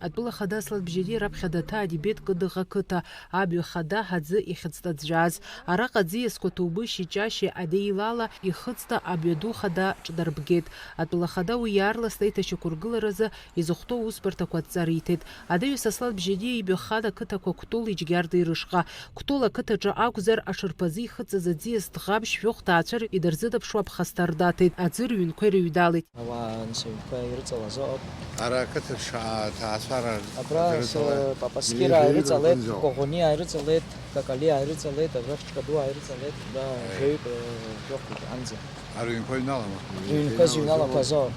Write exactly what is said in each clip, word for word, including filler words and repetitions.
Атәыла хада Аслан Бжьариа раԥхьа даҭаан ибеит Кыдыӷ ақыҭа, амҩа хада аӡы ихьыҵта ӡәӡәааз. Араҟа аӡиасқәа Ҭоубышьи Ҷашьи адеилала ихыҵта амҩаду хада ҿнарбгеит. Атәыла хада уи иаарласны аиҭашьақәыргыларазы изыхәҭоу аусбарҭақәа адҵа риҭеит. Анаҩс Аслан Бжьариа имҩахан ақыҭақәа Кәтол, Иџьгьарда, Ирышҟа. Кәтол ақыҭаҿы акәзар, ашарԥазы ихыҵыз аӡиас ӡӷаб шәҩыхә ҭаацәар идырзынаԥшуа аԥхасҭа рнаҭеит, аӡы рыҩнқәа ирыҩналеит. Ауаа анцәаҩнқәа ирыҵалаз ауп. Ара ақыҭаҿы аҭаацәара Абра дырҵалеит. Папаскираа ирыҵалеит, Коӷониаа ирыҵалеит, Какалиаа ирыҵалеит, абра Хәыҷкадуаа ирыҵалеит, да, Аи. Жәаҩык, э, жәохәҩык анӡа. Арҩынқәа ҩналама? Рыҩнқәа зыҩналақәаз ауп.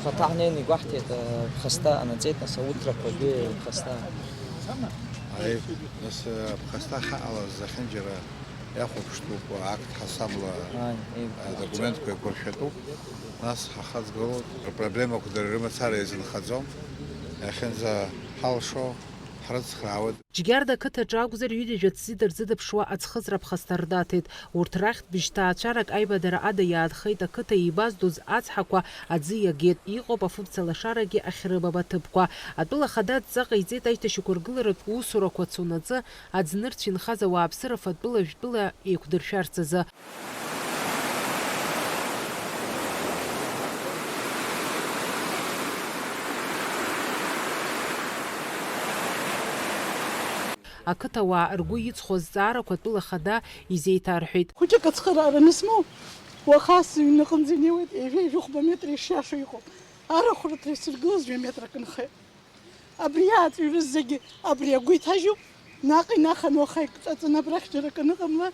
Хаҭа ҳнеины игәаҳҭеит, э, ԥхасҭа анаҵеит, нас ауҭрақәагьы ԥхасҭа. Аи, нас, э, ԥхасҭа ахьаҟалаз зехьынџьара иахәаԥштәуп, акт ҳасабла Ааи, еи. Адокументқәа еиқәыршәатәуп. Нас ҳахаҵгылоит. Рпроблемақәа дара рымацара иазынхаӡом. Иахьынӡаҳалшо ҳрыцхраауеит. Џьгьарда ақыҭаҿы акәзар, ҩынҩажәа ҭӡы дырзынаԥшуа аӡхыҵра ԥхасҭа рнаҭеит. Урҭ рахьтә бжьҭаацәарак аимадара ада иаанхеит, ақыҭа еимаздоз ацҳақәа аӡы иагеит, иҟоуп афымца лашарагьы ахьрымам аҭыԥқәа. Атәыла хада адҵа ҟаиҵеит аиҭашьақәыргыларатә усурақәа цонаҵы аӡнырцә инхаз ауааԥсыра фатәыла жәтәыла еиқәдыршәарц азы. Ақыҭауаа ргәы иҵхо азҵаарақәа атәыла хада изеиҭарҳәеит. Хәыҷык ацхыраара анысмоу, уаха сыҩныҟынӡа инеиуеит, ҩажәи жәохәба метра ишиашоу иҟоуп. Арахә рыҭра исыргылаз жәа метрак нхеит. Абри иааҵҩрыз зегьы абри агәы иҭажьуп, наҟ инаханы уаха икҿаҵаны абрахь џьара акы аныҟамла,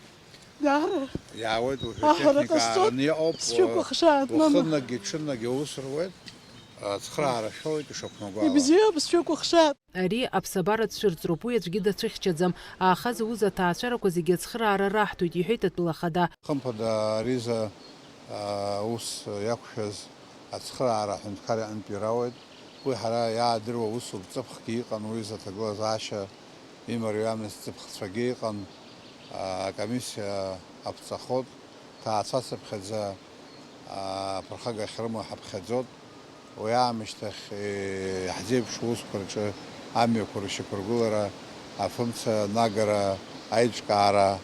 даара Иаауеит уажәы аҳәара техника ҟасҵоит, аараны иҟоуп, сшәықәыхшааит, мама. Уахынлагьы ҽынлагьы аус руеит, ацхыраара шәоит ишақәнагоу ала. Ибзиоуп, сшәықәыхшааит. Ари аԥсабара цәырҵроуп, уи аӡәгьы дацәыхьчаӡам. Аахаҵ аус аҭаацәарақәа зегьы ацхыраара раҳҭоит, иҳәеит атәылахада. Хымԥада, ари изы, аа, аус иақәшәаз ацхыраара аҳәынҭқар иҟынтә ирауеит. Уи ҳара иаадыруа усуп, ҵыԥхгьы иҟан уи изы аҭагылазаашьа имариамыз ҵыԥхцәагьы иҟан, аа, акомиссиа аԥҵахот, ҭаацәацыԥхьаӡа, аа, аԥырхага ахьрымоу ҳаԥхьаӡот. Уи аамышьҭахь, иаҳзеиԥшу усқәа рҿы амҩақәа рышьақәыргылара, афымца нагара, аиҿкаара,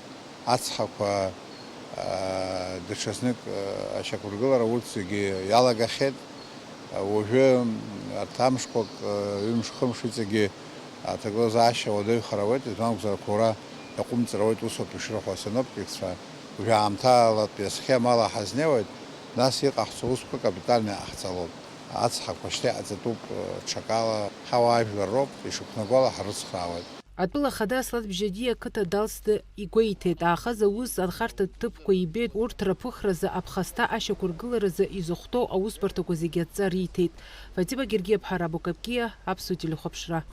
ацҳақәа, аа, даҽазнык, аа, ашьақәыргылара, урҭ зегьы иалагахьеит. Уажәы арҭ амшқәак, ҩымш-хымш иҵегьы аҭагылазаашьа уадаҩхар ауеит, избан акәзар, ақәора иаҟәымҵыр ауеит, усоуп ишырҳәо асиноптикцәа. Уажәы аамҭалатәи асхема ала ҳазнеиуеит, нас иҟаҳҵо усқәа капитально иҟаҳҵалоит. Ацҳақәа шьҭа иҟаҵатәуп, ҽакала, ҳауаажәлар роуп, ишықәнаго ала ҳрыцхраауеит. Атәыла хада Аслан Бжьариа ақыҭа далсны игәеиҭеит, аахаз аус анхарҭатә ҭыԥқәа ибеит, урҭ раԥыхразы аԥхасҭа ашьақәыргыларазы изыхәҭоу аусбарҭақәа зегьы адҵа риҭеит. Фатима Гергиаԥҳа, Рабо Капкиа, Аԥсуа телехәаԥшра.